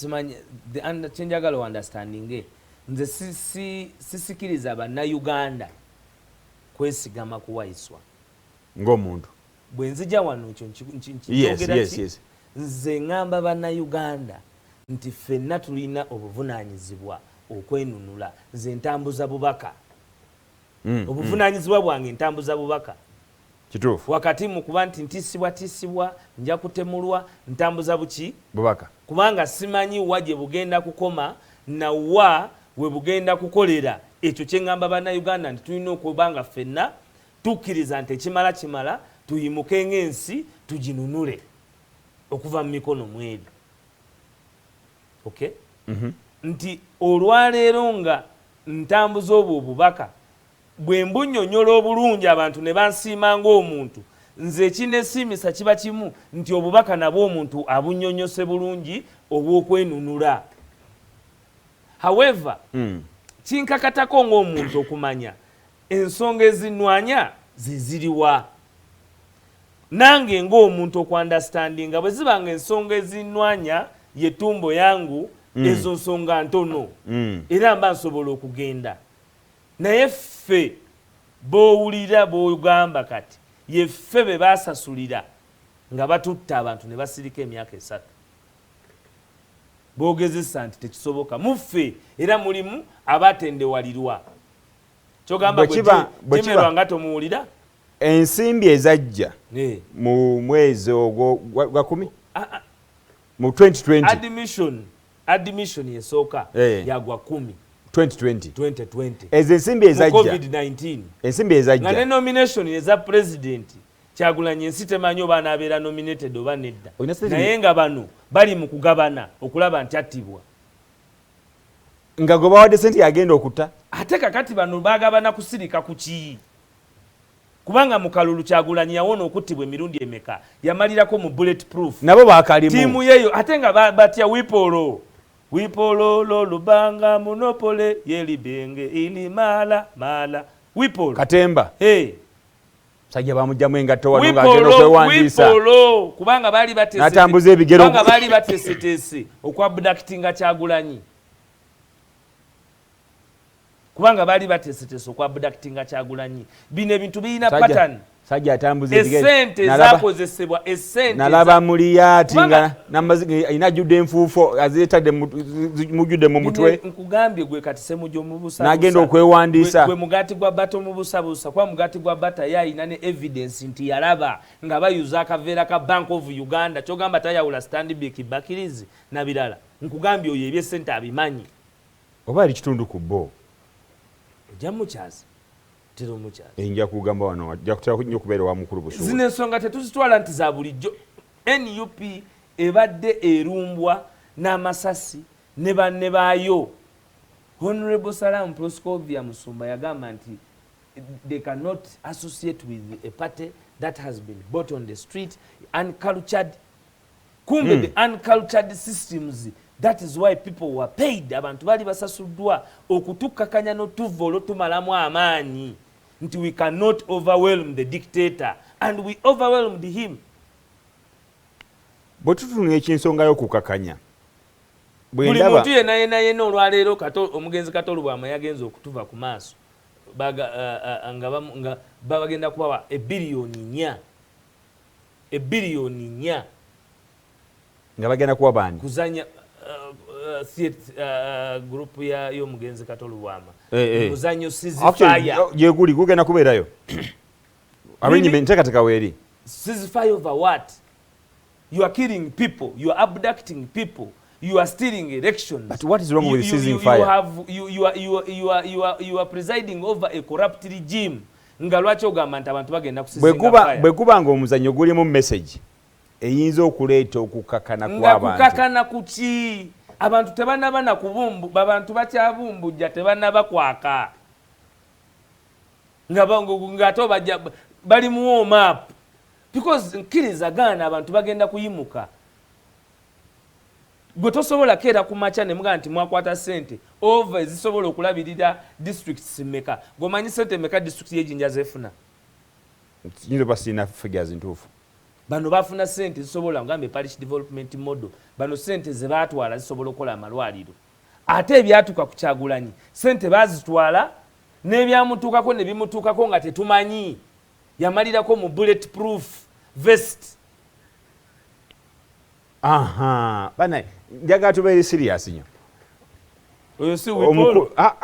Simanyi kyenjagala understanding, nze sisikiriza Bannayuganda kwesigama kuwayiswa ng'omuntu. Bwe nzija wano ekyo nkyogera ki? Nze ŋŋamba Bannayuganda nti ffenna tulina obuvunaanyizibwa okwenunula. Nze ntambuza bubaka. Obuvunaanyizibwa bwange ntambuza bubaka. Kituufu. Wakati mu kuba nti ntiisibwatiisibwa, nja kutemulwa, ntambuza buki? Bubaka. Kubanga simanyi wa gye bugenda kukoma nawa we bugenda kukolera. Ekyo kyeŋŋamba Bannayuganda nti tulina okuba nga ffenna tukkiriza nti ekimala kimala, tuyimuke ng'ensi tuginunule okuva mu mikono mweri, okay? Nti olwaleero nga ntambuza obwo obubaka, bwe mbunnyonnyola obulungi, abantu ne bansiima ng'omuntu, nze ekinesiimisa kiba kimu nti obubaka nabwo omuntu abunnyonnyose bulungi obw'okwenunula. However, kinkakatako ng'omuntu okumanya ensonga ezinwanya zeziriwa, nange ng'omuntu okuunderstandinga bwe ziba nga ensonga ezinwanya yetumbo yangu, ezo nsonga ntono, era mba nsobola okugenda. Naye ffe b'owulira b'ogamba kati yeffe be basasulira nga batutta abantu ne basirika emyaka 3, boogezesa nti tekisoboka. Muffe era mulimu abatendewalirwa, kyogamba gwekimerwa nga tomuwulira. Ensimbi ezajja mu mwezi ogwo gwa 10 mu 2020. Admission esooka yagwa 10. 2020. 2020. Ezo ensimbi ezajja COVID-19. Ensimbi ezajja nga ne nomination eza President Kyagulanyi, ensi temanyi oba anaabeera nominated oba nedda, naye nga bano bali mu kugabana okulaba nti attibwa. Nga gwe bawadde sente yagenda okutta. Ate kakati bano bagabana kusirika ku ki? Kubanga mu kalulu Kyagulanyi yawona okuttibwa emirundi emeka? Yamalirako mu bullet proof. Nabo bakalimu. Tiimu yeyo ate nga batya wipolo wipololo lubanga monopole yelibenge ilimala mala wipolo. Katemba. Hey. Sajja bamugjamu engatto wano ng'agenda okwewandiisa. Kubanga baali N'atambuza ebigere. Kubanga baali bateeseteese okwabductinga Kyagulanyi, kubanga baali bateeseteese okwabductinga Kyagulanyi. Bino ebintu birina pattern. Sajja atambuza ebigere. Esente ezakozesebwa, esente Nalaba muliyaati nga namaziga ayina, ajjudde enfuufo, aziretadde mujjudde mu mutwe. Nkugambye gwe kati Semujo omubuusabuusa. N'agenda okwewandiisa. Gwe mugaati gwa bata omubuusabuusa, kuba mugaati gwa bata ye ayina ne evidence nti yalaba nga bayuza akaveera ka Bank of Uganda. Kyogamba tayawula Stanbic Barclays na birala. Nkugambye oyo ebyesente abimanyi. Oba ali kitundu ku bo. Ojja mukyaza, tera omukyaza. Nja kugamba wano ajja kutera nnyo okubeera wa mukulu Busuulu. Zino ensonga tetuzitwala nti za bulijjo. NUP ebadde erumbwa n'amasasi ne banne baayo. Honorable Salam Proscovia Musumba yagamba nti they cannot associate with a party that has been bought on the street, uncultured. Kumbe the uncultured systems, that is why people were paid. Abantu baali basasuddwa okutukkakanya n'otuva olwotumalamu amaanyi nti we cannot overwhelm the dictator, and we overwhelmed him. Bwe tutunula ekinsonga y'okukakanya, buli muntu yenna yenna yenna olwaleero omugenzi Kato Lubwama yagenza okutuva ku maaso, nga babagenda kubawa 4 biliyoni, 4 biliyoni. Nga bagenda kuwa baani? Kuzanya group y'omugenzi Kato Lubwama. Muzanyo ceasefire. Gyeguli gugenda kubeerayo, arrangement, nteekateeka weeri. Ceasefire over what? You are killing people, you are abducting people, you are stealing elections. But what is wrong with ceasing fire? You, have, you, you, are, you, are, you, are, you, are, you are presiding over a corrupt regime. Nga lwaki ogamba nti abantu bagenda Bwe kuba nga omuzannyo gulimu message eyinza okuleeta okukakana kw'abantu. Kukakana kuki? Abantu tebanaba nakubumbu, abantu bakyabumbujja, tebanaba kwaka, ng'ate obajja bali mu warm up, because nkiriza gaana abantu bagenda kuyimuka. Gwe tosobola keera ku makya ne mugamba nti mwakwata sente ova ezisobola okulabirira districts meka. Gweomanyi sente meka district y'ejinja zefuna? Nyinza oba sirina figures ntuufu. Bano bafuna sente zisobola, ngambe parish development model, bano sente zebatwala zisobola okukola amalwaliro. Ate ebyatuuka ku Kyagulanyi, sente bazitwala n'ebyamutuukako ne bimutuukako nga tetumanyi. Yamalirako mu bullet proof vest. Aha, bana, njagala tubeere serious nnyo. Oyo si Wipolo? Ah,